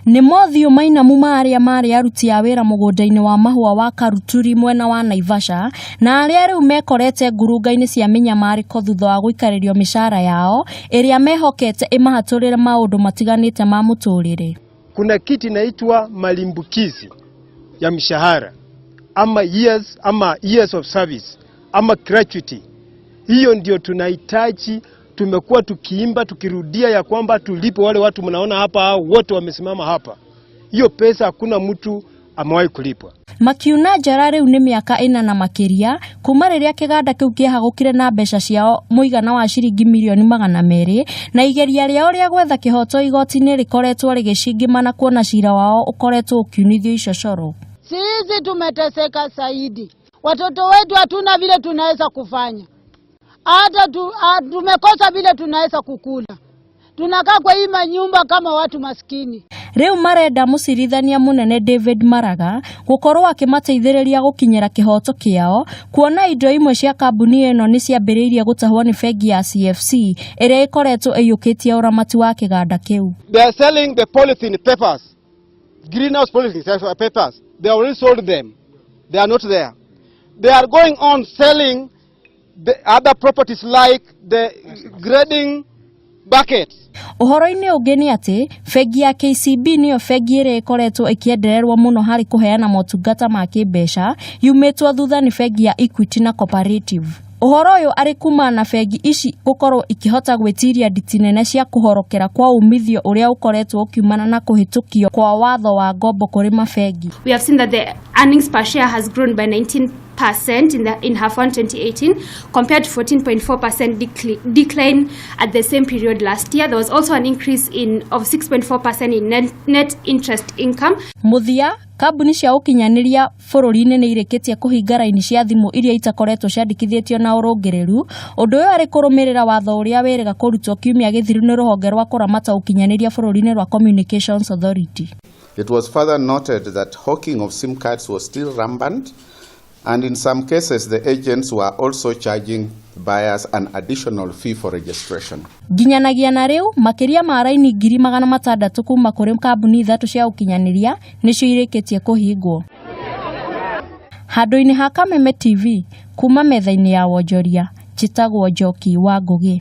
Nĩ mothiũ mainamu ma arĩa maarĩ aruti a wĩra mũgũnda-inĩ wa mahũa wa Karuturi mwena wa Naivasha na arĩa rĩu mekorete ngurunga-inĩ cia mĩnyamarĩko thutha wa gũikarĩrio mĩcara yao ĩrĩa mehokete ĩmahatũrĩre maũndũ matiganĩte ma mũtũrĩre. Kuna kitu inaitwa malimbukizi ya mshahara ama years of service ama gratuity. Hiyo ndio tunahitaji. Tumekuwa tukiimba tukirudia ya kwamba tulipe wale watu mnaona hapa, hao wote wamesimama hapa. Hiyo pesa hakuna mtu amewahi kulipwa. Makiuna njara rĩu nĩ mĩaka ĩna na makĩria kuma rĩrĩa kĩganda kĩu kĩahagũkire na mbeca ciao mũigana wa ciringi mirioni 200 na igeria rĩao rĩa gwetha kĩhoto igoti-inĩ rĩkoretwo rĩgĩcingimana kuona cira wao ũkoretwo ũkiunithio icocoro. Sisi tumeteseka zaidi, watoto wetu hatuna vile tunaweza kufanya, hata tumekosa vile tunaweza kukula. Tunakaa kwa hii manyumba kama watu maskini. Rĩu marenda mũcirithania mũnene David Maraga gũkorwo akĩmateithĩrĩria gũkinyĩra kĩhoto kĩao kuona indo imwe cia kambuni ĩno nĩ ciambĩrĩirie gũtahwo nĩ bengi ya CFC ĩrĩa ĩkoretwo ĩiyũkĩtie ũramati wa kĩganda kĩu. They are selling the polythene papers, greenhouse polythene papers. They already sold them. They are not there. They are going on selling the other properties like the grading buckets. Ũhoro-inĩ ũngĩ nĩ atĩ bengi ya KCB nĩyo bengi ĩrĩa ĩkoretwo ĩkĩendererwo mũno harĩ kũheana motungata ma kĩmbeca yumĩtwo thutha nĩ bengi ya Equity na Cooperative. Ũhoro ũyũ arĩ kumana na bengi ici gũkorwo ikĩhota gwĩtiria nditi nene cia kũhorokera kwa umithio ũrĩa ũkoretwo ũkiumana na kũhĩtũkio kwa watho wa ngombo kũrĩ mabengi. We have seen that the earnings per share has grown by 19% in half one 2018 compared to 14.4% decline at the same period last year. There was also an increase in of 6.4% in net interest income. Mũthia, kambuni cia ũkinyanĩria bũrũri-inĩ nĩ irĩkĩtie kũhinga raini cia thimũ iria itakoretwo ciandĩkithĩtio na ũrũngĩrĩru. Ũndũ ũyũ arĩ kũrũmĩrĩra watho ũrĩa wĩrĩga kũrutwo kiumia gĩthiru nĩ rũhonge rwa kũramata ũkinyanĩria bũrũri-inĩ rwa Communications Authority. It was further noted that hawking of SIM cards was still rampant, and in some cases the agents were also charging buyers an additional fee for registration. Nginyanagia na rĩu makĩria ma raini 600,000 kuma kũrĩ kambuni ithatũ cia ũkinyanĩria nĩcio irĩkĩtie kũhingwo. Handũ-inĩ ha Kameme TV kuma metha-inĩ ya wonjoria, njĩtagwo Njoki wa Ngũgĩ.